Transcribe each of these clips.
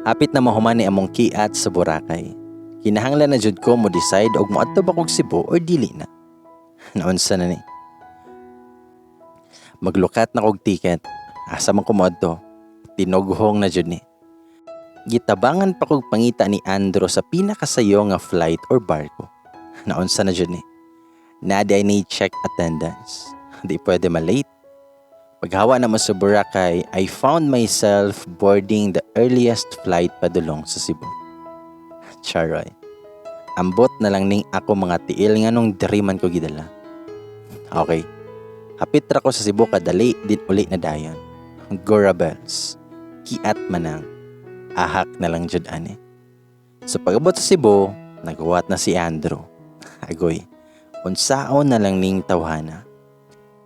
Hapit na mahuman ni among kiat sa Boracay. Kinahanglan na jud ko mo decide og moadto ba kog Cebu or dili na. Naunsa na ni? Maglukat na kog ticket. Asa man ko moadto? Tinughong na jud ni. Gitabangan pa kog pangita ni Andrew sa pinakasayo nga flight or barko. Naunsa na jud ni? Naa diay ni check attendance. Di pwede ma-late. Paghawa na mo sa Boracay, I found myself boarding the earliest flight padulong sa Cebu. Charoy. Ambot na lang ning ako mga tiil nga nung diri man ko gidala. Okay. Hapit ra ko sa Cebu kadali din uli na dayon. Gora bells. Kiat manang. Ahak na lang jud ani. Sa pag-abot sa Cebu, naghuwat na si Andrew. Agoy. Unsaon na lang ning tawhana.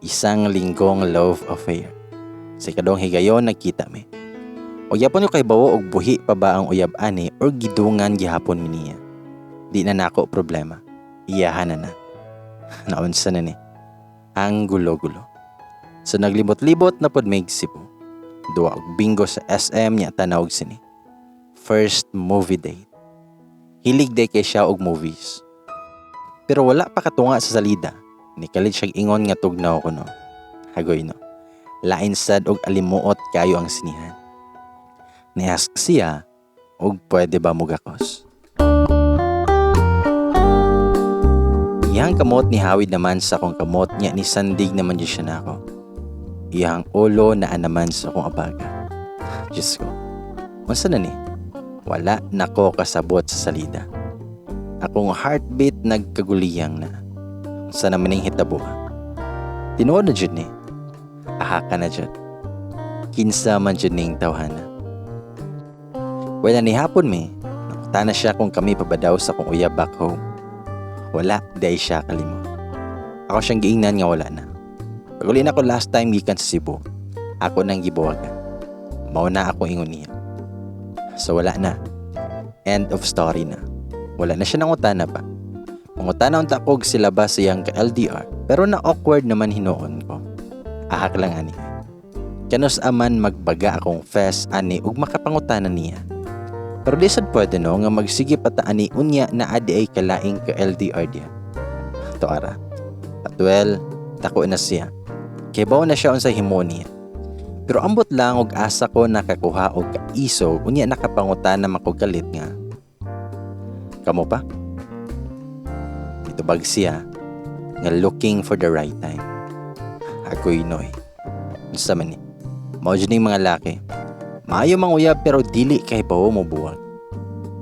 Isang linggong love affair. Sa ikaduhang higayon nagkita mi. Og yapon ko kay bawo og buhi pa ba ang uyab ani or gidungan gihapon mi niya. Di na nako problema. Iyahan na na. Naunsa na ni? Ang gulo-gulo. So naglibot-libot na pod mig Cebu. Duwa og bingo sa SM nya tanaw og sine. First movie date. Hilig day kay siya og movies. Pero wala pa katunga sa salida. Nikalit siyang ingon nga tugnaw ko no. Hagoy no. Lain sad og alimuot kayo ang sinihan. Ni-ask siya og pwede ba mugakos. Iyang kamot ni hawid naman sa akong kamot niya ni sandig naman di siya nako. Iyang ulo naa naman sa akong abaga. Diyos ko. Unsa na ni? Wala nako kasabot sa salida. Akong heartbeat nagkaguliyang na. Unsa naman ning hitabo? Tinuod na jud ni. Aha ka na jud. Kinsa man jud ning tawhana. Wala ni hapon mi. Nangutana siya kung kami pabadaw sa akong uyab back home. Wala day siya kalimot. Ako siyang giingnan nga wala na. Pag-uli na ako last time gikan sa Cebu, ako nang gibuwagan. Mao na ako ingon niya. So wala na. End of story na. Wala na siya nangutana pa. Mangutana unta ko og sila ba siyang ka-LDR, pero na awkward naman hinuon ko. Ahak lang ani. Kanus aman magbaga akong fest ani ug makapangutana niya. Pero di sad pwede no nga magsige pa ta ani unya na adi ay kalaing ka-LDR diya. To ara. But well, dako na siya. Kay bawo na siya unsa himo niya. Pero ambot lang og asa ko nakakuha og kaiso unya nakapangutana man ko galit nga. Kamo pa? Itubag siya nga looking for the right time. Agoy noy. Unsa man ni? Mao jud ning mga laki. Maayo mang uyab pero dili kay bawo mo buwag.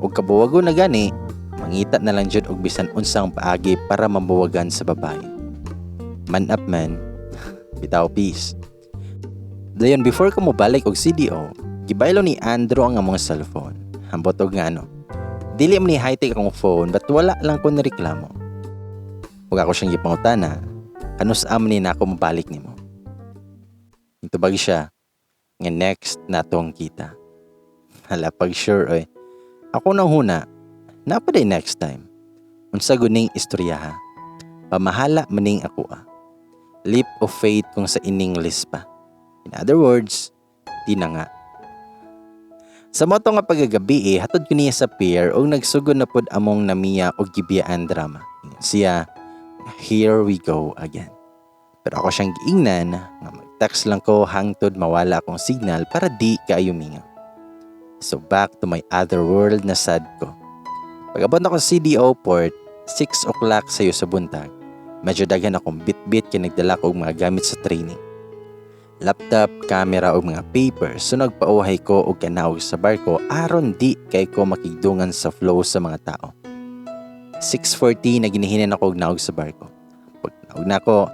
Og kabuwago na gani, mangita na lang jud og bisan unsang paagi para mabuwagan sa babae. Man up man, bitaw peace. Dayon before ko mobalik og CDO, gibaylo ni Andrew ang among cellphone. Ambot og nga ano. Dili man ni high-tech akong phone but wala lang ko nireklamo. Ug ako siyang gipangutana, kanus am ni na ako mobalik nimo. Itubag siya nga next na tong kita. Hala pag sure oy. Ako nang huna, napa day next time. Unsa guning istorya ha? Pamahala maning ako ah. Leap of faith kung sa in-English pa. In other words, di na nga. Sa moto nga pagagabi hatod ko niya sa pier og nagsugod na pod among namiya og gibiyaan drama. Siya, here we go again. Pero ako siyang giingnan nga mag-text lang ko hangtod mawala akong signal para di kaayo mingaw. So back to my other world na sad ko. Pag-abot ako sa CDO port, 6 o'clock sayo sa buntag. Medyo daghan akong bit-bit kay nagdala ko og mga gamit sa training. Laptop, camera ug mga papers. So nagpauhay ko og kanaog sa barko aron di kay ko makigdungan sa flow sa mga tao. 6:40 na ginihinan ako og naog sa barko. Pag naog na ako,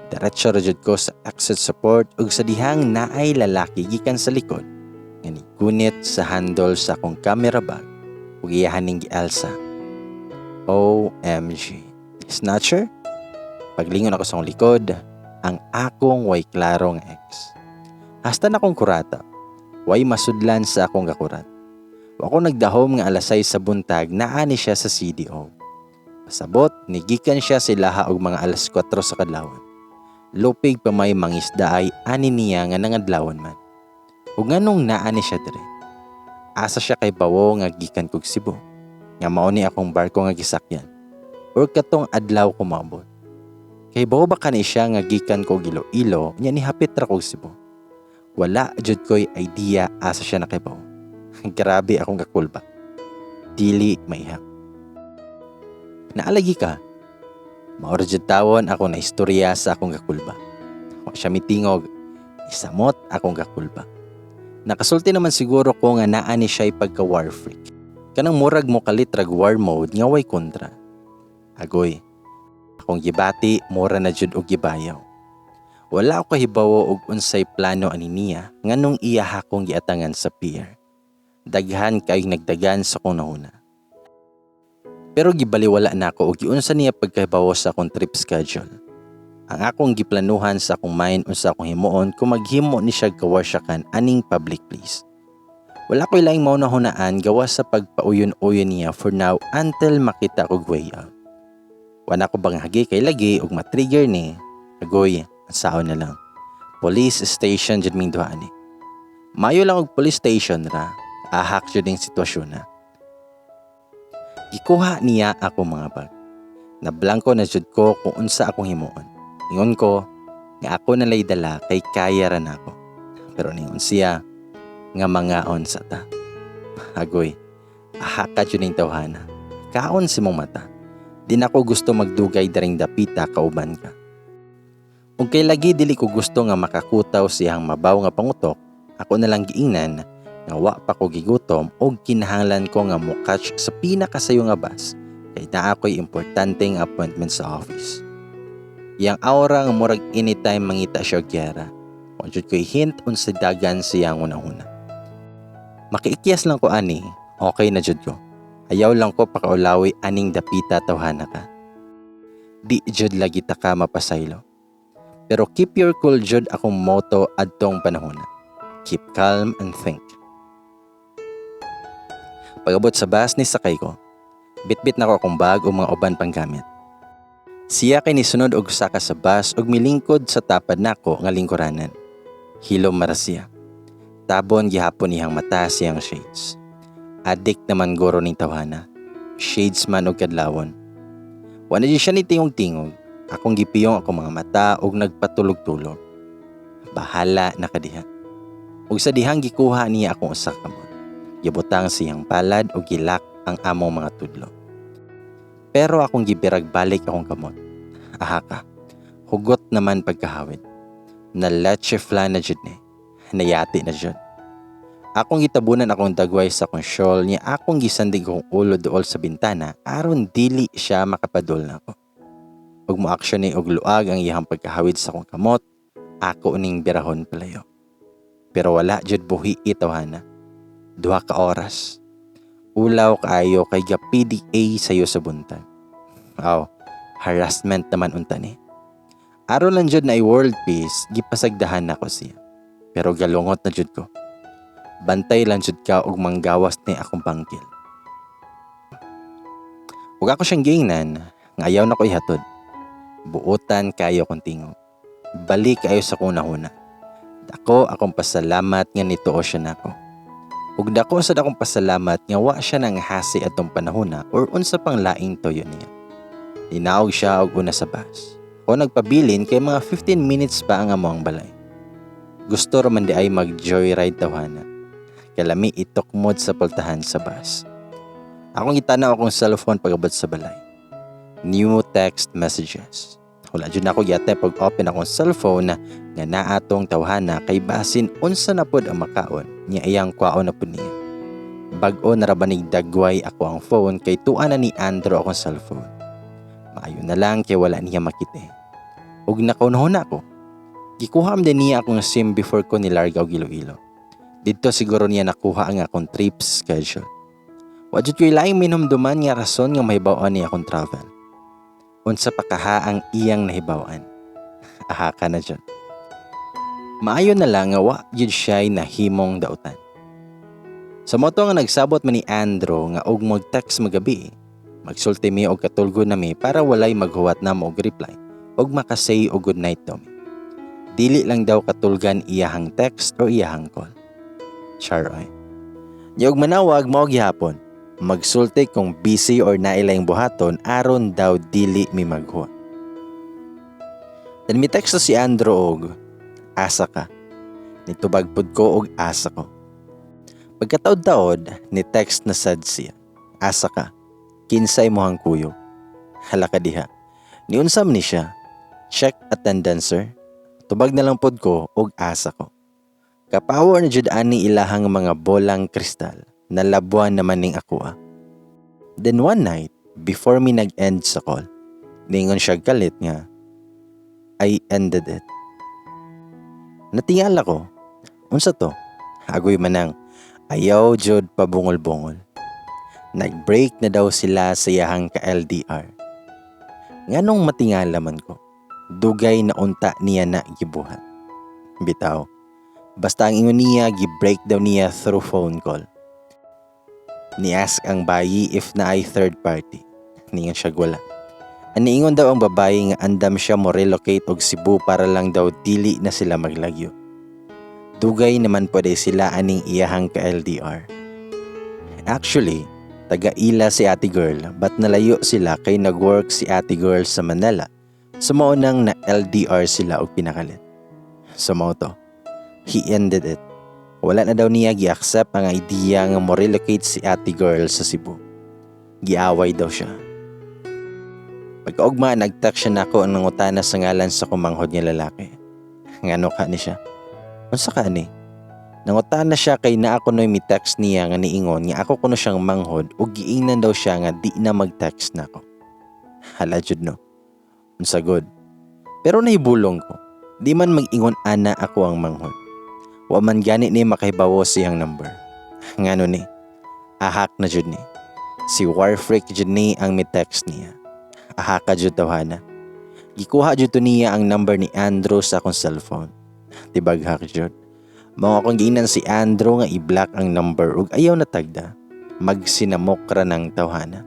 diretso ra jud ko sa exit support ug sa dihang naay lalaki gikan sa likod nga nigunit sa handle sa akong camera bag ug iyahan ning gialsa. OMG. Snatcher? Paglingon ako sa akong likod, ang akong way klaro nga ex. Hasta na akong kurata, way masudlan sa akong gakurat. Wa ko nagdahom nga alas 6 sa buntag naa ni siya sa CDO. Pasabot, nigikan siya sila og mga alas 4 sa kadlawon. Lupig pa may mangisda ay ani niya nga nangadlawon man. Ug nganong naa ni siya dire. Asa siya kahibawo nga gikan kog Cebu, nga mao ni akong barko nga gisakyan, or katong adlaw ko moabot? Kahibawo ba kani siya nga gikan kog Iloilo nya nihapit ra kog Cebu? Wala jud ko'y idea asa siya nakahibawo. Grabe akong kakulba. Dili maihap. Naa lagi ka. Mao ra jud tawon ako na istorya sa akong kakulba. Wa siya mitingog, isamot akong kakulba. Nakasulti naman siguro ko nga naa ni siya'y pagka war freak. Kanang murag mo kalit rag war mode nga way kontra. Agoy. Akong gibati mura na jud og gibayaw. Wala ako kahibawo og unsay plano ani niya nganong iya akong giatangan sa pier. Daghan kayong nagdagan sa akong nahuna. Pero gibaliwala na ako og giunsa niya pagkahibawo sa akong trip schedule. Ang akong giplanuhan sa akong mind unsa akong himuon kung maghimo ni siya kawarsyakan aning public place. Wala ko'y laing maunahunaan gawas sa pagpauyon-uyon niya for now until makita kog way out. Wala ko banghagi kay lagi og matrigger ni. Agoy, saon na lang. Police station jud ming duha ani. Mayo lang og police station ra. Ahak jud ning sitwasyon na. Gikuha niya ako mga bag. Nablangko na jud ko kung unsa akong himuon. Ingon ko nga ako nalay dala kay kaya ra nako. Pero ningon siya nga mangaon sa ta. Agoy, ahaka jud ning tawhana. Kaon si mong mata. Di na ko gusto magdugay daring dapita kauban ka. Ug kay lagi dili ko gusto nga makakutaw siyang mabaw nga pangutok, ako na lang giingnan nga wa pa ko gigutom og kinahanglan ko nga mo-catch sa pinakasayo nga bus kay naa ko'y importanteng appointment sa office. Iyang aura nga murag anytime mangita siya og giyera. Wa jud ko'y hint unsa dagan siyang hunahuna. Makiikyas lang ko ani, okay na jud ko. Ayaw lang ko pakaulawi aning dapita, tawhana ka. Di jud lagi ta ka mapasaylo. Pero keep your cool jud akong motto adtong panahona. Keep calm and think. Pag-abot sa bus, ni sakay ko. Bitbit na ko akong bag o mga uban pang gamit. Siya kay nisunod og saka sa bus ug milingkod sa tapad nako nga lingkuranan. Hilom mara siya. Tabon gihapon iyang mata siyang shades. Adik naman guro ning tawhana. Shades man og kadlawon. Wa na siya ni tingog-tingog. Akong gipiyong akong mga mata ug nagpatulog-tulog. Bahala na kadiha. Ug sa dihang gikuha niya akong usa ka kamot. Gibutang siyang palad ug gilak ang among mga tudlo. Pero akong gibirag balik akong kamot. Aha ka. Hugot naman pagkahawid. Na leche flan na jud ni. Nayati na jud. Akong gitabunan akong dagway sa akong shawl niya, akong gisandig akong ulo duol sa bintana aron dili siya makapadol nako. Ug mo action ni og luag ang iyang pagkahawid sa akong kamot, ako ning birahon palayo. Pero wala jud buhi tawhana. 2 ka oras. Ulaw kaayo kay ga PDA sayo sa buntag. Aw, harassment naman unta ni. Aron lang jud na world peace, gipasagdahan nako siya. Pero galungot na jud ko. Bantay lang jud ka og manggawas ni akong bangkil. Ug ako siyang giingnan nga ayaw na ko ihatod. Buotan kayo kong tingog. Balik kayo sa kunahuna. Dako akong pasalamat nga nituo siya nako. Ug dako sad akong pasalamat nga wa siya nang hasi atong panahona or unsa pang laing tuyo niya. Ninaog siya og una sa bus. Ako nagpabilin kay mga 15 minutes pa ang among balay. Gusto ra man di ay mag joyride tawhana. Kalami itukmod sa pultahan sa bus. Akong gitanaw akong cellphone pag-abot sa balay. New text messages. Wala jud nako giattempt pag open akong cellphone na nga naa tong tawhana kay basin unsa na pod ang makaon niya, iyang kwaon na pod niya. Bag-o na ra ba nig dagway ako ang phone kay tuwa na ni Andrew akong cellphone. Maayo na lang kay wala niya makita. Ug nakaunahon ako. Gikuha man din niya akong SIM before ko nilarga og Iloilo. Didto siguro niya nakuha ang akong trip schedule. Wa jud ko'y laing minumduman nga rason nga mahibaw-an niya akong travel. Unsa pa kaha ang iyang nahibaw-an? Aha ka na jud. Maayo na lang nga wa jud siya'y nahimong dautan. Sa mao to nga nagsabot man ni Andrew nga og mag-text magabi, magsulti mi og katulgo na mi para walay maghuwat namo og reply og makasay og good night daw mi. Dili lang daw katulgan iyahang text o iyahang call. Char oy. Nya og manawag, mao gihapon. Magsulti kung busy or naay laing buhaton aron daw dili mi maghuwa. Then mi text si Andrew og, "Asa ka?" Nitubag pud ko og asa ko. Pagkataod-taod, ni text na sad siya. "Asa ka? Kinsay imong kuyog?" Hala ka diha. Niunsa man ni siya? "Check attendance, sir." Tubag na lang pod ko og asa ko. Kapower na jud ani ilahang mga bolang kristal. Nalabuan naman ning ako ah. Then one night, before mi nag-end sa call, ningon siya galit nga, "I ended it." Natingala ko. Unsa to? Agoy manang, ayaw jud pabungol-bungol. Nag-break na daw sila sa iyahang ka-LDR. Nganong matingala man ko? Dugay na unta niya na gibuhat. Bitaw. Basta ang ingon niya, gi-break daw niya through phone call. Ni-ask ang bayi if naay third party. Ningon siya wala. Aniingon daw ang babae nga andam siya mo relocate og Cebu para lang daw dili na sila maglagyo. Dugay naman pwede sila aning iyahang ka-LDR. Actually, taga-ila si ate girl but nalayo sila kay nag-work si ate girl sa Manila. So mao nang na LDR sila og pinakalit. So mao to. He ended it. Wala na daw niya gi-accept ang idea nga mo relocate si ate girl sa Cebu. Giaway daw siya. Pagkaugma, nag-text siya nako ang nangutana sa ngalan sa kumanghod nga lalaki. Ngano ka ni siya? Unsa ka ni? Nangutana siya kay naa kuno'y mi text niya nga niingon nga ako kuno siyang manghod ug giingnan daw siya nga di na mag-text nako. Hala jud no. Unsa gud? Pero nahibulong ko. Di man mag-ingon ana ako ang manghod. Wa man gani ni makahibawo siyang number. Ngano ni? Ahak na jud ni. Si Warfreak jud ni ang mi-text niya. Ahaka jud tawhana. Gikuha jud to niya ang number ni Andrew sa akong cellphone. Tibaghak jud. Mao akong giingnan si Andrew nga i-block ang number ug ayaw na tagda. Magsinamok ra ng tawhana.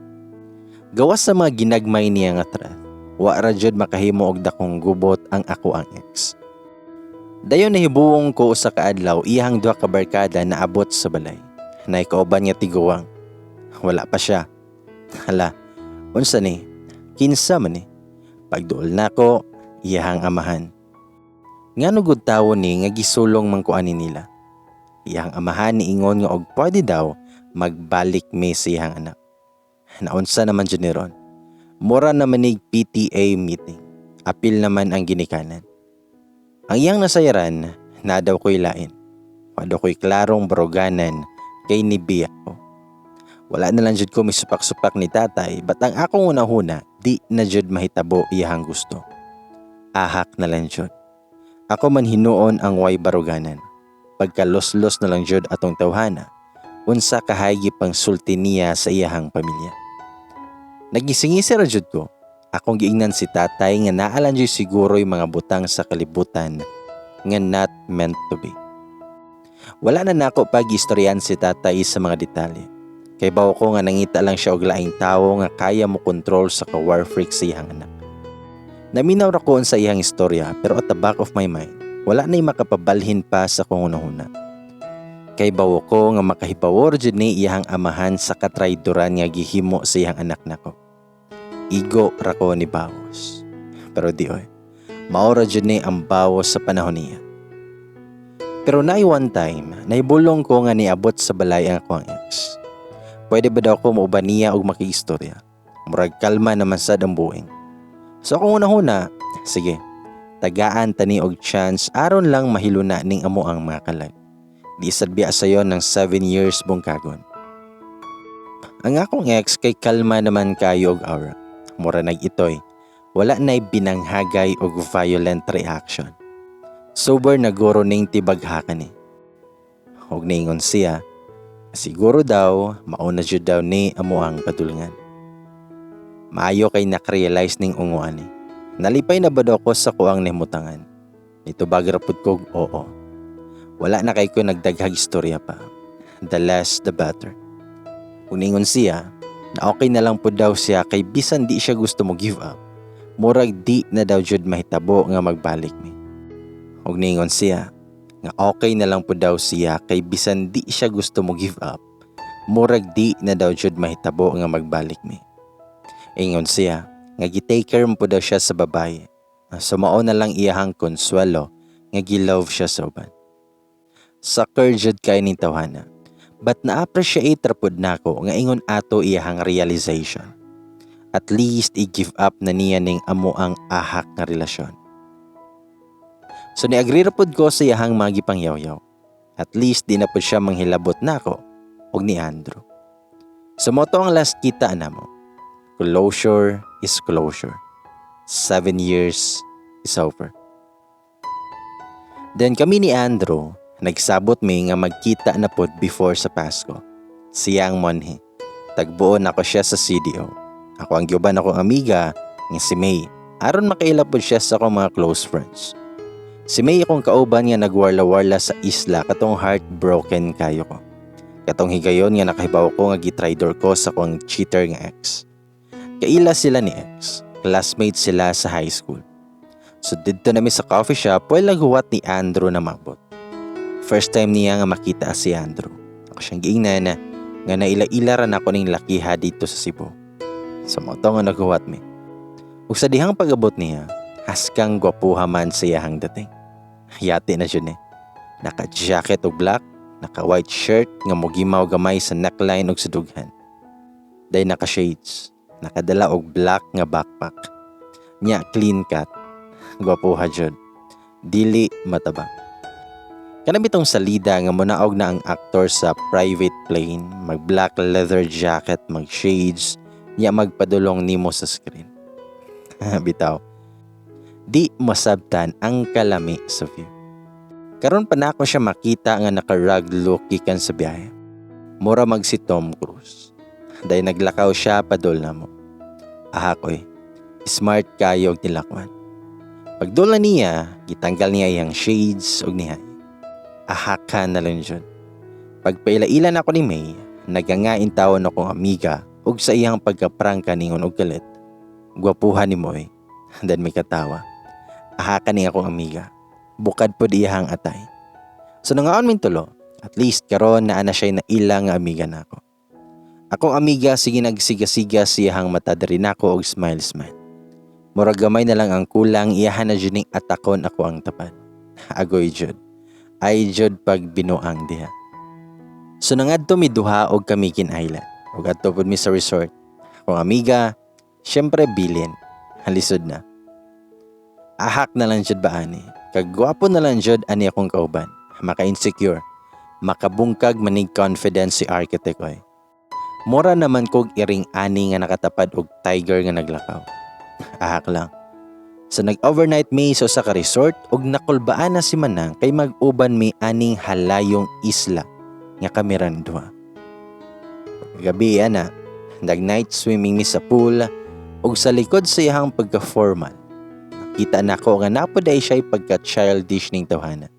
Gawas sa mga ginagmay niya nga threat, wa ra jud makahimo og dakong gubot ang ako ang ex. Dayon nahibuwong ko usa ka adlaw, iyang duha ka barkada naabot sa balay. Naay kauban nga tiguang. Wala pa siya. Hala, unsa ni? Kinsa man ni? Pagduol nako, iyahang amahan. Ngano gud tawo ni nga gisulong man ko ani nila? Iyang amahan niingon nga og pwede daw magbalik mi sa iyang anak. Naunsa naman jud ni ron? Mura naman nig PTA meeting. Apil naman ang ginikanan. Ang iyang nasayaran, na daw ko'y lain. Wa daw ko'y klarong baruganan kay nibiya ko. Wala na lang jud ko misupak-supak ni tatay, but ang akong unahuna, di na jud mahitabo iyahang gusto. Ahak na lang jud. Ako man hinuon ang way baruganan. Pagkaloslos na lang jud atong tawhana, unsa kahay pang sulti niya sa iyahang pamilya. Nagisingisi ra jud ko. Akong giingnan si tatay nga naa lang jud siguro'y mga butang sa kalibutan nga not meant to be. Wala na nako pag-istoryan si tatay sa mga detalye. Kay bawo ko nga nangita lang siya og laing tawo nga kaya mo kontrol sa ka-warfreak sa iyang anak. Naminaw ra ko sa iyang istorya, pero at the back of my mind, wala na'y makapabalhin pa sa kong hunahuna. Kay bawo ko nga makahibawor jud ni iyang amahan sa katraydoran nga gihimo sa iyang anak nako. Igo ra ko ni Bawos. Pero di oy. Mao ra jud ni ang bawas sa panahon niya. Pero naay one time, naibulong ko nga niabot sa balay ang akong ex. Pwede ba daw ko mauban niya og makiistorya? Murag kalma naman sad ang buing. So akong una-huna, sige, tagaan tani og chance aron lang mahiluna ning amo ang mga kalag. Di sad biya sayon ng 7 years bungkagon. Ang akong ex kay kalma naman kayo og aura. Mura nag-itoy. Wala na'y binanghagay og violent reaction. Sober na guro ning tibaghakan ni. Og niingon siya, siguro daw mauna jud daw ni amo ang padulngan. Maayo kay nakarealize ning unguan ni. Nalipay na ba daw ko sa kuang nimutangan? Nitubag ra pud kog oo. Wala na kay ko nagdaghag istorya pa. The less the better. Kung ningon siya, na okay na lang pud daw siya kay bisan di siya gusto mo give up, murag di na daw jud mahitabo nga magbalik mi. Og ningon siya, nga okay na lang pud daw siya kay bisan di siya gusto mo give up, Murag di na daw jud mahitabo nga magbalik mi. Ingon siya nga gi-take care mo daw siya sa babaye. So mao na lang iyahang konsuelo nga gi-love siya sa uban. Sucker jud kay ning tawhana. But na-appreciate ra pud nako nga ingon ato iyahang realization. At least i-give up na niya ning amo ang ahak nga relasyon. So ni-agree ra pud ko sa iyahang mga gipangyaw-yaw. At least di na pud siya manghilabot nako og ni Andrew. So mao to ang last kita namo. Closure is closure. 7 years is over. Then kami ni Andrew, nagsabot mi nga magkita na pod before sa Pasko. Siya ang monhi. Tagbuon ako siya sa CDO. Ako ang giuban akong amiga nga si May. Aron makaila pod siya sa akong mga close friends. Si May akong kauban nga nagwarla-warla sa isla katong heartbroken kayo ko. Katong higayon nga nakahibaw ko nga gitraidor ko sa akong cheater nga ex. Kaila sila ni ex. Classmates sila sa high school. So didto nami sa coffee shop while naghuwat ni Andrew na maabot. First time niya nga makita si Andrew. Ako siyang giingnan na nga naila-ila ra nako ning lakiha dito sa Cebu. So mao to nga naghuwat mi. Ug sa dihang pag-abot niya, haskang gwapuha man sa iyahang dating. Yati na jud ni. Naka-jacket og black, naka-white shirt nga mugimaw gamay sa neckline ug sa dughan. Day naka-shades, nakadala og black nga backpack. Nya clean cut. Gwapuha jud. Dili matabang. Kana bitong salida nga munaog na ang aktor sa private plane, mag black leather jacket, mag shades, nya magpadulong nimo sa screen. Bitaw. Di masabtan ang kalami sa view. Karon pa nako siya makita nga naka-rug look gikan sa biyahe. Mura mag si Tom Cruise. Dahil naglakaw siya padul namo. Ahak oy. Smart kayo og tilakwan. Pagdula niya, gitanggal niya iyang shades og nihay. Ahaka na lang jud. Pagpaila-ila nako ni May, nagangain tawon akong amiga ug sa iyang pagkaprangka ningon og kalit. Gwapuhan ni mo eh. Then may katawa. Ahaka ni akong amiga. Bukad pod iyahang atay. So nangaon min tulo, at least karon naa na siya naila nga amiga nako. Akong amiga sige nagsiga-siga siyahang mata diri nako og smile smile. Murag gamay na lang ang kulang, iyahan na jud ning atakon ako ang tapad. Agoy jud. Ay jud pag binuang diha. So nangadto mi duha og Camiguin Island. Ug adto pud mi sa resort. Akong amiga, syempre bilin. Halisod na. Ahak na lang jud ba ani. Kagwapo na lang jud ani akong kauban. Maka-insecure. Makabungkag manig confidence si architect oy. Mura naman kog iring ani nga nakatapad og tiger nga naglakaw. Ahak lang. Sa nag-overnight mi sa usa ka resort ug nakulbaan na si Manang kay mag-uban mi aning halayong isla nga kami ra duha. Gabi ana, nag night swimming mi sa pool ug sa likod sa iyahang pagka-formal. Nakita nako nga naa pod diay siya pagka-childish ning tawhana.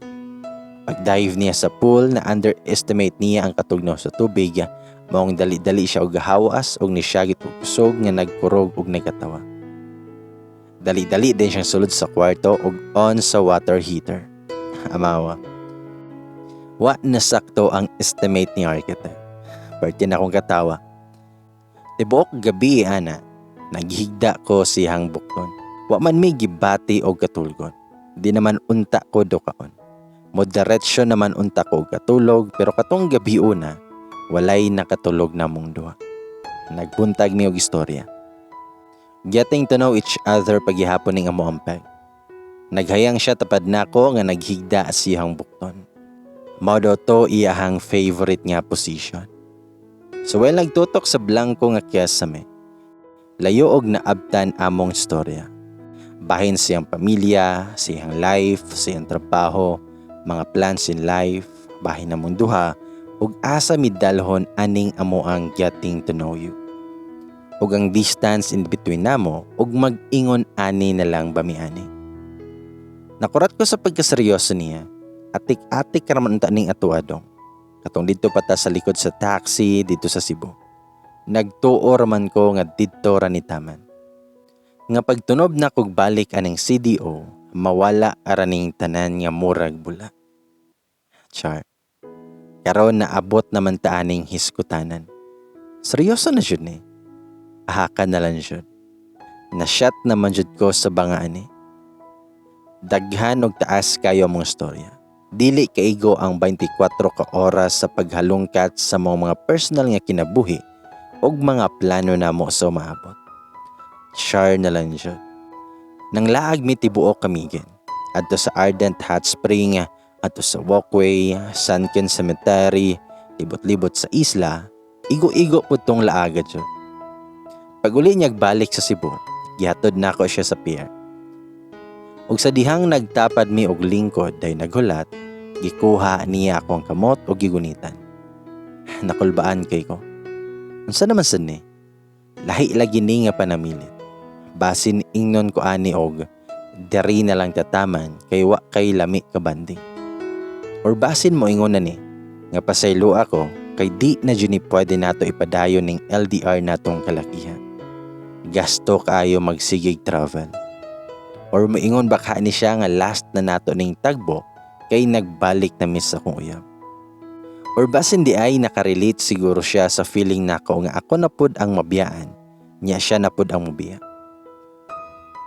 Pag-dive niya sa pool, na underestimate niya ang katugnaw sa tubig, maong dali-dali siya og gahawas og nisyagit og kusog nga nagkurog og nagkatawa. Dali-dali din siyang sulod sa kwarto og on sa water heater. Amawa. Wa nasakto ang estimate ni architect. Parte na akong katawa. Tibuok gabi ana, naghigda ko siyang bukton. Wa man may gibati og katulgon. Di naman unta ko dukaon. Mo-diretsyo naman unta ko og katulog, pero katong gabi una, walay nakatulog namong duha. Nagbuntag mi og istorya. Getting to know each other paghihapon ning amo ampeg. Naghayang siya tapad nako nga naghigda siyang bukton. Mao daw to iyahang favorite nga position. So while nagtutok sa blanco nga kisame, layo og naabtan among istorya. Bahin siyang pamilya, siyang life, siyang trabaho, mga plans in life, bahin namong duha, ug asa midalhon aning amo ang getting to know you. Ug ang distance in between namo ug mag-ingon ani na lang ba mi ani. Nakurat ko sa pagkaseryoso niya. Atik-atik ra man unta ning atuadong. Katong didto pa ta sa likod sa taxi dito sa Cebu. Nagtuo raman ko nga didto ra ni taman. Nga pagtunob na kog balik aning CDO, mawala araning tanan nga murag bula. Char. Karon naabot naman ta aning hiskutanan. Seryoso na jud ni. Ahaka na lang jud. Na-shot naman jud ko sa bangaan ni. Daghan og taas kayo among istorya. Dili kaigo ang 24 ka oras sa paghalungkat sa mga personal nga kinabuhi ug mga plano namo sa umaabot. Char na lang jud. Nanglaag mi tibuok Camiguin. Adto sa Ardent Hot Spring, adto sa walkway, Sunken Cemetery, libot-libot sa isla, igo-igo pud tong laaga jud. Pag uli niya balik sa Cebu, gihatod nako siya sa pier. Ug sa dihang nagtapad mi og lingkod day naghulat, gikuha niya akong kamot ug gigunitan. Nakulbaan kay ko. Unsa naman sad ni? Lahi lagi ni nga panamilit. Basin ingnon ko ani og diri na lang tataman kay wa kay lami ka banding. Or basin mo ingon na ni nga pasaylo ako kay di na jud ni pwede nato ipadayon ning LDR natong kalakihan. Gasto kaayo magsigig travel. Or moingon baka ni siya nga last na nato ning tagbo kay nagbalik na mi sa akong uyab. Or basin di ay nakarelate siguro siya sa feeling nako nga ako na pud ang mabiyaan, nya siya na pud ang mobiya.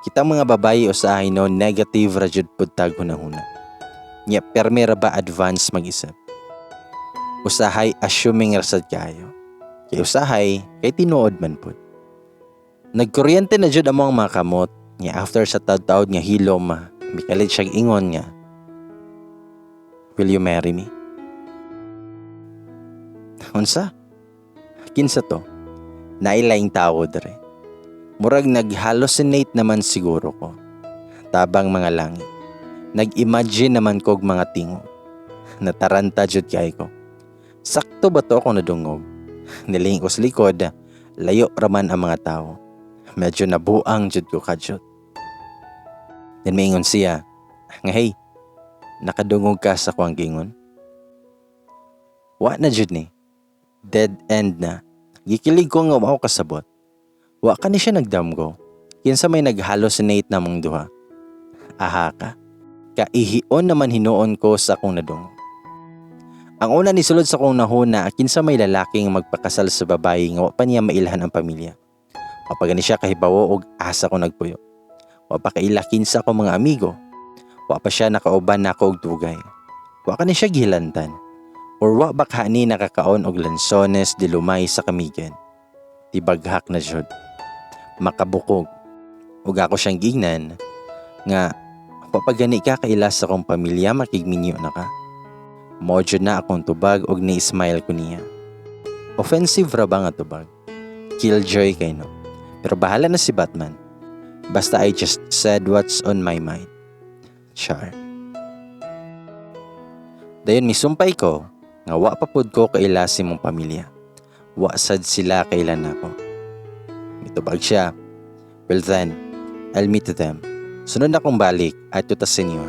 Kitang mga babaye usahay no, negative ra jud pud tag hunahuna. Nya permi ra ba advance mag-isip. Usahay assuming ra sad kaayo. Kay usahay kay tinuod man pud. Nagkuryente na jud among mga kamot nya after sa taud-taud nga hilom, mikalit siyang ingon nga, "Will you marry me?" Unsa? Kinsa to? Nailaing tawo dere. Murag nag-hallucinate naman siguro ko. Tabang mga langit. Nag-imagine naman kog mga tingog. Nataranta jud kay ko. Sakto ba to akong nadungog? Nilingon ko sa likod, layo raman ang mga tao. Medyo nabuang jud ko kadyot. Then maingon siya, nga "Hey, nakadungog ka sa kuang gingon?" Wa na jud ni. Dead end na. Gikilig ko nga wa ko kasabot. Wa ka ni siya nagdamgo. Kinsa may nag-hallucinate namong duha? Aha ka. Kaihion naman hinuon ko sa akong nadungog. Ang una ni sulod sa akong nahuna, kinsa may lalaking magpakasal sa babae nga wa pa niya mailhan ang pamilya? Wa pa gani siya kahibawo og asa ko nagpuyo. Wa pa kaila kinsa ko mga amigo. Wa pa siya nakauban nako og dugay. Wa ka ni siya gihilantan. Or wa ba ni nakakaon og lansones de lumay sa Camiguin? Tibaghak na jud. Makabukog. Ug ako siyang gingnan nga, "Wa pa gani ka kaila sa akong pamilya, makigminyo na ka?" Mao jud na akong tubag og ni-smile ko niya. Offensive ra ba nga tubag? Killjoy kay no. Pero bahala na si Batman. Basta I just said what's on my mind. Char. Dayon misumpay ko nga wa pa pud ko kaila sa imong pamilya. Wa sad sila kaila nako. Mitubag siya, "Well then, I'll meet them. Sunod na kong balik at ta sa inyo.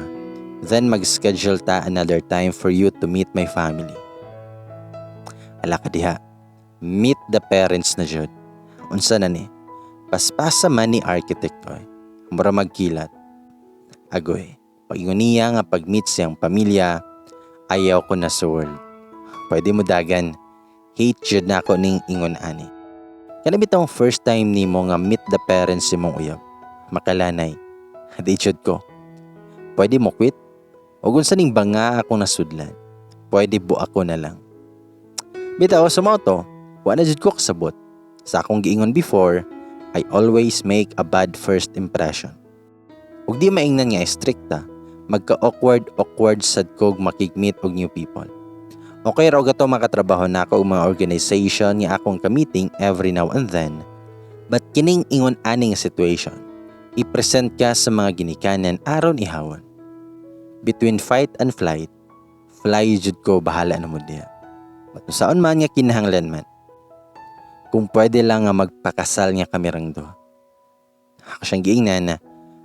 Then mag-schedule ta another time for you to meet my family." Ala ka diha. Meet the parents na jud. Unsa na ni? Paspasa man ni architect oy. Mura magkilat. Agoy. Pag-ingon niya nga pag-meet siyang pamilya, ayaw ko na sa world. Pwede mo dagan, hate jud na ako ning ingon ani. Kana bitawng first time nimo nga meet the parents imong uyab. Makalanay. Di jud ko. Pwede mo quit? O kung sa ning banga akong nasudlan. Pwede bu ako na lang. Bitaw sa mao to, wa na jud ko kasabot. Sa akong giingon before, I always make a bad first impression. Ug di maingnan nga strikta, magka-awkward awkward sad kog makig-meet og new people. Okay ra og ato makatrabaho nako og mga organization nga akong ka-meeting every now and then. But kining ingon ani nga situation, i-present ka sa mga ginikanan aron ihawon. Between fight and flight, fly jud ko, bahala na mo diha. But saon man nga kinahanglan man. Kung pwede lang nga magpakasal nga kami rang duha. Ako siyang giingnan na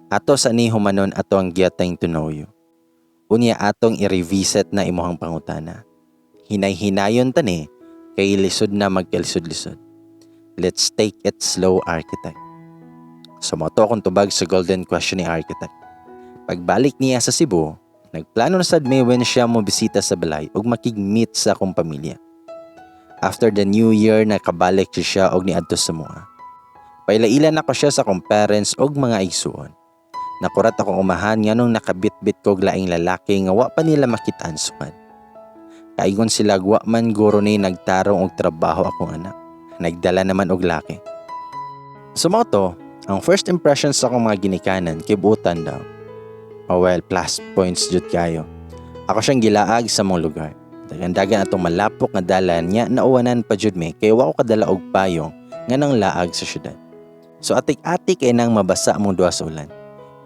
ato sa ni humanon ato ang getting to know you. Unya atong i-revisit na imuhang pangutana. Hinay-hinayon ta ni kay lisod na magkalisod-lisod. Let's take it slow, architect. So mao to akong tubag sa golden question ni architect. Pagbalik niya sa Cebu, Nagplano na sad mi when siya mo bisita sa balay ug makig-meet sa akong pamilya. After the New Year, nakabalik siya og niadto sa mua. Paila-ila nako siya sa akong parents ug mga igsuon. Nakurat akong umahan nganong nakabitbit kog laing lalaki nga wa pa nila makitaan sukad. Kaingon sila, wa man guro ni nagtarong og trabaho akong anak. Nagdala naman og laki. So mao to, ang first impression sa akong mga ginikanan kay buutan daw. Oh well, plus points jud kayo. Ako siyang gilaag sa mong lugar. Dagan-dagan atong malapok nga dalan niya, nauwanan pa jud mi kay wa ko kadala og payong nga nang laag sa syudad. So atik-atik kay nang mabasa among duha sa ulan.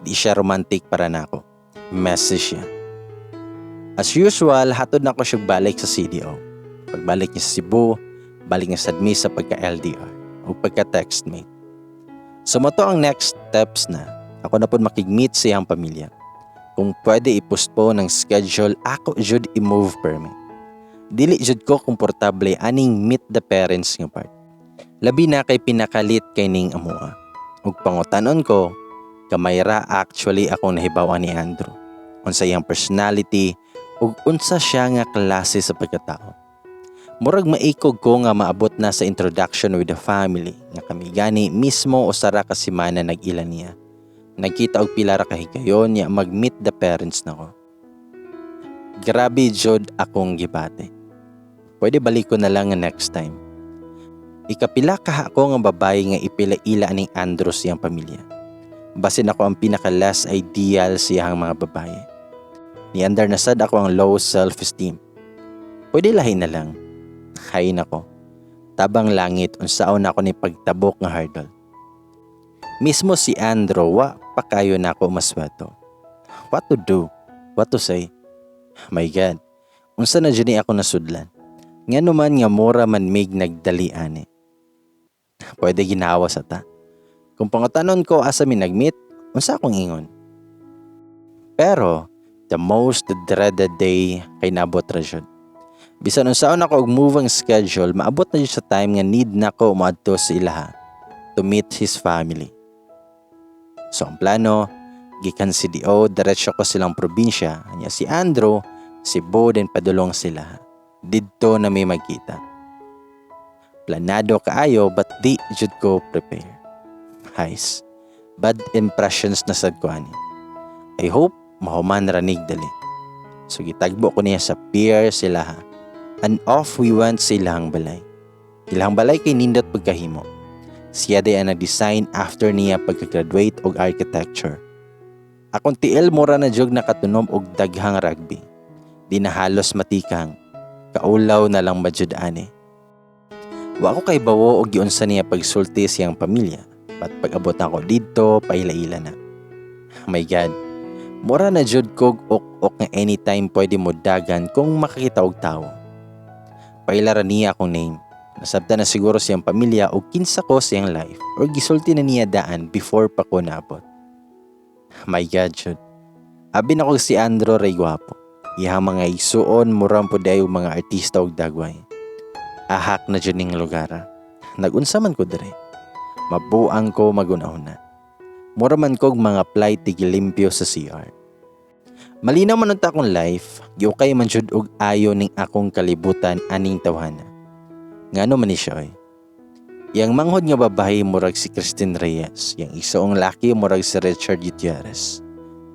Di siya romantic para nako. Messy siya. As usual, hatod na ko siya balik sa CDO. Pagbalik niya sa Cebu, balik niya sad mi sa pagka-LDR o pagka-textmate. So mao to ang next steps na. Ako na pod makig-meet sa iyang pamilya. Kung pwede i-postpone ang schedule, ako jud i-move permi. Dili jud ko komportable aning meet the parents nga part. Labi na kay pinakalit kay ning amoa. Ug pangutanon ko, gamay ra actually akong nahibaw-an ni Andrew. Unsa iyang personality ug unsa siya nga klase sa pagkatao. Murag maikog ko nga maabot na sa introduction with the family nga kami gani mismo usa ra ka semana nag-ila niya. Nagkita og pila ra ka higayon niya, mag-meet the parents nako. Grabe jud akong gibati. Pwede balik ko na lang nga next time. Ikapila kaha ko nga babae nga ipila-ila aning Andrew siyang pamilya. Basin ako ang pinaka less ideal siyang mga babae. Niandar na sad ako ang low self-esteem. Pwede lahi na lang. Hay nako. Tabang langit, unsaon na ako ni pagtabok nga hurdle. Mismo si Andrew wa pa kayo na ako masweto. What to do? What to say? My God. Unsa na jud ni ako nasudlan? Ngano man nga mura man mig nagdali ani? Pwede ginawa sa ta. Kung pangutanon ko asa mi nag-meet, unsa akong ingon? Pero the most dreaded day kay naabot ra jud. Bisan unsaon ako og move ang schedule, maabot na jud sa time nga need nako moadto sa ilaha to meet his family. So ang plano, gikan CDO, diretso ko silang probinsya. Nya si Andrew, Cebu din padulong sila. Didto na may magkita. Planado kaayo but di jud ko prepare. Hays, bad impressions na sad ko ani. I hope mahuman ra nig dali. So gitagbo ko niya sa pier sila ha. And off we went sa ilahang balay. Ilahang balay kay nindot pagkahimo. Siya day ang nag-design after niya pagka-graduate og architecture. Akong tiil mura na jug nakatunom og daghang rugby. Di na halos matikang. Kaulaw na lang ba jud ani. Wa ko kaybawo og giunsa niya pagsulti siyang pamilya. But pag-abot nako didto, paila-ila na. My God, mura na jud kog ok-ok nga anytime pwede mo dagan kung makakita og tawo. Paila ra niya akong name. Nasabta na siguro siyang pamilya o kinsa ko siyang life or gisulti na niya daan before pa ko naabot. My God, jud. Abi nako si Andrew ray gwapo. Iyang mga igsuon murang po dayo mga artista og dagway. Ahak na jud ning lugar. Nagunsa man ko dire? Mabuang ko magunahuna. Mura man kog mga flight tigilimpyo sa CR. Malinaw man unta akong life, giukay man jud og ayo ning akong kalibutan aning tawhana. Ngano man ni siya oy? Yang manghod nga babae murag si Christine Reyes, yang igsuong laki murag si Richard Gutierrez.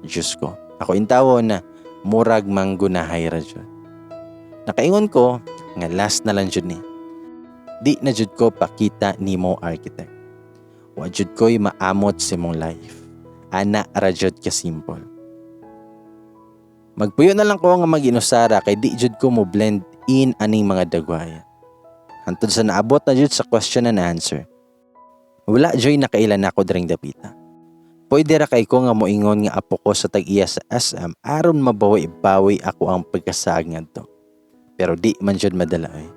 Diyos ko, ako intawo na murag manggunahay ra jud. Nakaingon ko nga last na lang jud ni. Di na jud ko pakita nimo, architect. Wa jud ko'y maamot sa imong life. Ana ra jud ka simple. Magpuyo na lang ko nga mag-inusara kay di jud ko mo blend in aning mga dagwaya. Hantod sa naabot na jud sa question and answer. Wala joy nakailan ako diring dapita. Pwede ra kay ko nga moingon nga apo ko sa tag-iya sa SM aron mabawi-bawi ako ang pagkasaag ngadto. Pero di man jud madala ay.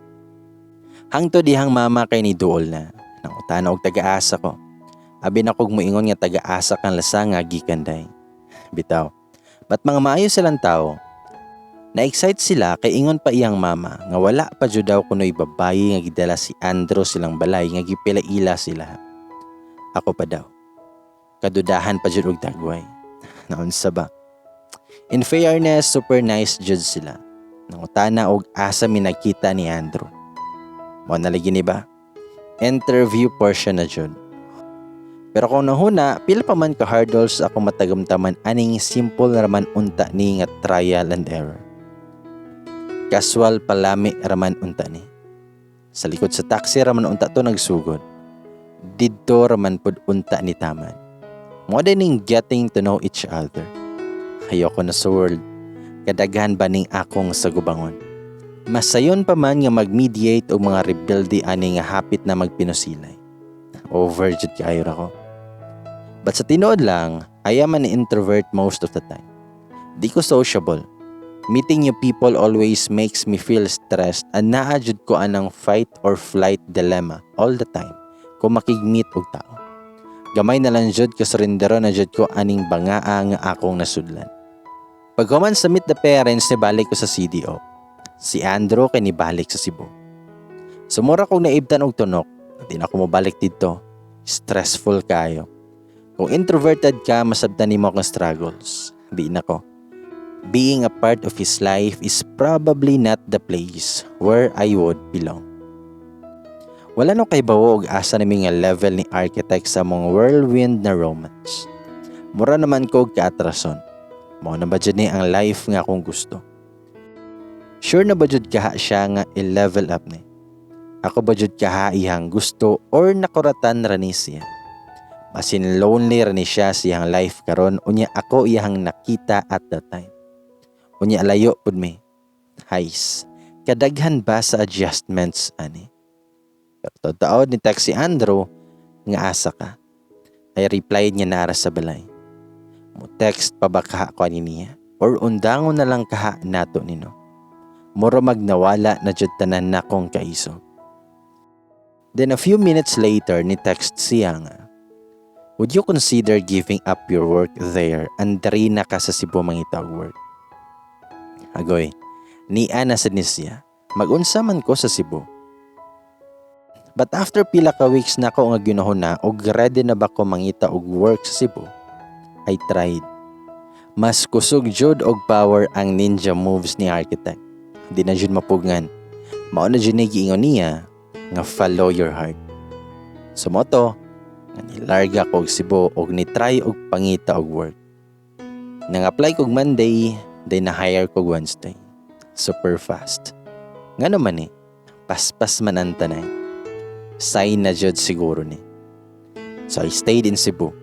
Hangtod dihang mama kay ni duol na. Nangutana og taga-asa ko. Abi na kog moingon nga taga-asa kang lasanga gikan day. Bitaw. But mga maayo silang tao. Na-excite sila kay ingon pa iyang mama nga wala pa jud daw kunoy babayi nga gidala si Andrew silang balay nga gipila-ila sila. Ako pa daw. Kadudahan pa jud og dagway. Naunsa ba? In fairness, super nice jud sila. Nangutana og asa mi nagkita ni Andrew. Mao na lagi ni ba? Interview portion na jud. Pero kung nahuna, pila pa man ka hurdles ako matagamtaman aning simple raman unta ni nga trial and error. Casual palami raman unta ni. Sa likod sa taxi raman unta to nagsugod. Didto raman pud unta ni taman. Mao ning getting to know each other. Ayoko na sa world. Kadaghan ba ning akong sagubangon. Masayon pa man nga mag-mediate og mga rebelde ani nga hapit na magpinusilay. Over jud kaayo ra ko. But sa tinuod lang, I am an introvert most of the time. Di ko sociable. Meeting new people always makes me feel stressed and naa jud ko anang fight or flight dilemma all the time kung makig-meet og tao. Gamay na lang jud kasurendero na jud ko aning bangaa nga akong nasudlan. Paghuman sa meet the parents, nibalik ko sa CDO. Si Andrew kay nibalik sa Cebu. Sumura kong naibtan og tunok, di na ako mobalik didto. Stressful kayo. Kung introverted ka, masabtan nimo akong struggles. Di na ko. Being a part of his life is probably not the place where I would belong. Wala no kay bawo og asa nami nga level ni architect sa among whirlwind na romance. Mura naman ko og kaatrason. Mao na ba jud ni ang life nga akong gusto? Sure na ba jud kaha siya nga i-level up ni? Ako ba jud kaha iyang gusto or nakuratan ra ni siya? Basin lonely ra ni siya siyang life karon, unya ako iyang nakita at that time. Unya layo pud mi. Hays, kadaghan ba sa adjustments ani? Pero totoo ni text si Andrew nga asa ka. I replied niya naa ra sa balay. Mo text pa ba kaha ko ani niya? Or undangon na lang kaha nato nino? Mura magnawala na jud tanan nakong kaisog. Then a few minutes later ni text siya nga, "Would you consider giving up your work there and diri na ka sa Cebu mangita og work?" Agoy, niya na sad ni siya. Magunsa man ko sa Cebu? But after pila ka weeks na ako nga ginahuna og ready na ba ko mangita og work sa Cebu, I tried. Mas kusog jud og power ang ninja moves ni architect. Di na jud mapugngan. Mao na jud ni giingon niya nga follow your heart. So mao to, nga nilarga ko og Cebu og ni-try og pangita og work. Nang-apply kog Monday, then na-hire kog Wednesday. Super fast. Nga naman eh, paspas man ang tanay. Sign na jud siguro ni. So I stayed in Cebu.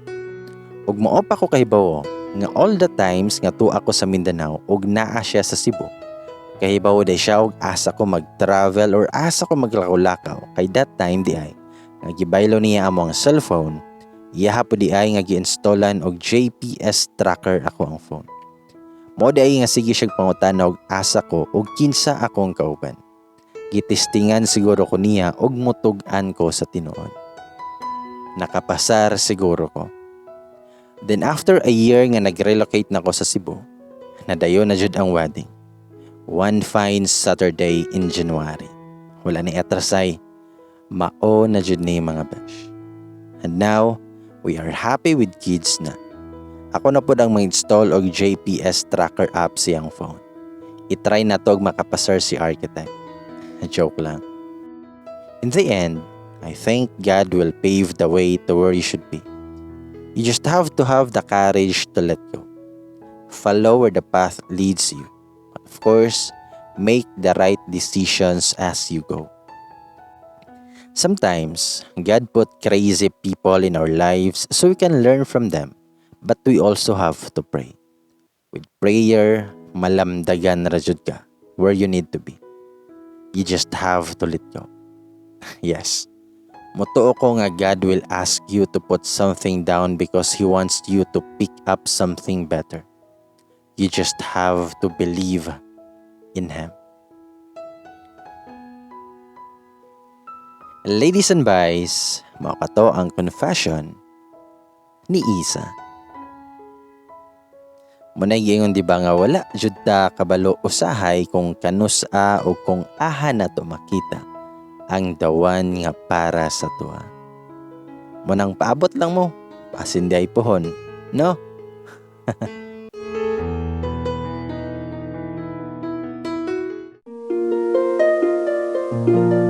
Ug mao pa ko kahibawo nga all the times nga tuwa ako sa Mindanao ug naa siya sa Cebu. Kahibawo day siya og asa ko mag-travel or asa ko maglakaw-lakaw, kay that time di ay nga gibaylo niya amo ang cellphone, iyaha po di ay nga gi-installan og GPS tracker ako ang phone. Mao di ay nga sige siyang pangutana og asa ko og kinsa akong kauban. Gitistingan siguro ko niya og mutug-an ko sa tinuod. Nakapasar siguro ko. Then after a year nga nag-relocate na ko sa Cebu, nadayon na jud ang wedding. One fine Saturday in January. Wala ni atrasay. Mao na jud ni, mga besh. And now, we are happy with kids na. Ako na pod ang mag-install og GPS tracker app siyang phone. I-try na to og makapasar si architect. Joke lang. In the end, I think God will pave the way to where you should be. You just have to have the courage to let go. Follow where the path leads you. But of course, make the right decisions as you go. Sometimes, God put crazy people in our lives so we can learn from them. But we also have to pray. With prayer, malamdagan ra jud ka where you need to be. You just have to let go. Yes. Mutuo ko nga God will ask you to put something down because He wants you to pick up something better. You just have to believe in Him. Ladies and boys, mao kato ang confession ni Isa. Mao giingon, di ba, nga wala jud ta kabalo usahay kung kanus-a o kung aha na to makita ang the one nga para sa tuwa. Munang paabot lang mo, basin di ay pohon, no? Bye.